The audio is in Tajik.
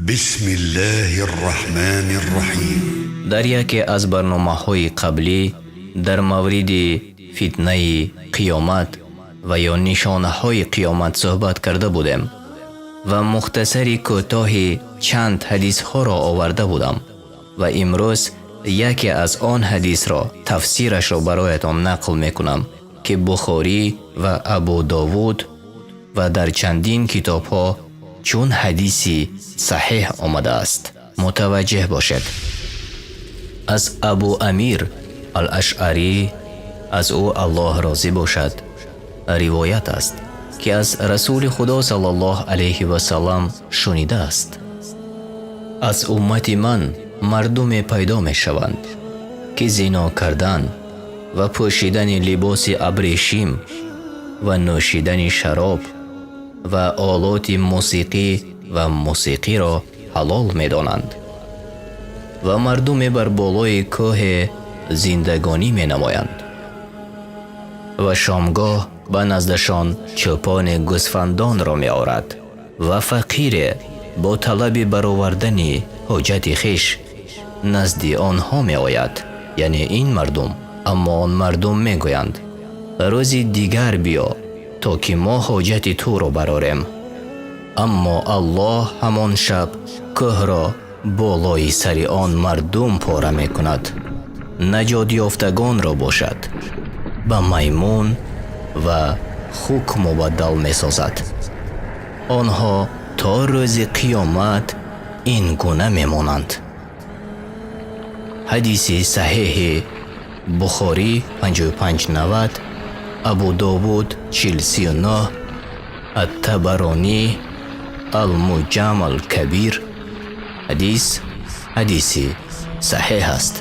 بسم الله الرحمن الرحيم. Дар яке аз барномаҳои қаблӣ дар мавриди фитнаи қиёмат ва ё нишонаҳои қиёмат суҳбат карда будем ва мухтасари кӯтоҳи чанд ҳадисҳоро оварда будам ва имрӯз яке аз он ҳадисро тафсирашро бароятон нақл мекунам, ки Бухорӣ ва Абу Довуд ва дар чандин китобҳо чун ҳадиси саҳеҳ омадааст. Мутаваҷҷеҳ бошед. Аз Абу Амир Ал-Ашъарӣ, аз ӯ Аллоҳ розӣ бошад, ривоят аст, ки аз Расули Худо саллаллоҳу алайҳи васаллам шунидааст: аз уммати ман мардуме пайдо мешаванд, ки зино кардан ва пӯшидани либоси абрешим ва нӯшидани шароб ва олоти мусиқӣ ва мусиқиро ҳалол медонанд ва мардуме бар болои кӯҳе зиндагонӣ менамоянд ва шомгоҳ ба наздашон чӯпони гӯсфандонро меорад ва фақире бо талаби баровардани ҳоҷати хеш назди онҳо меояд, яъне ин мардум. Аммо он мардум мегӯянд: «Рӯзи дигар биё, то ки мо ҳоҷати туро барорем». Аммо Аллоҳ ҳамон шаб кӯҳро болои сари он мардум пора мекунад, наҷотёфтагонро бошад, ба маймун ва хук мубаддал месозад. Онҳо то рӯзи қиёмат ин гуна мемонанд. Ҳадиси саҳеҳи Бухорӣ, 5590, Абу Довуд, 4039, Аттабаронӣ, Алмуҷам Алкабир. Ҳадис ҳадиси саҳеҳ аст.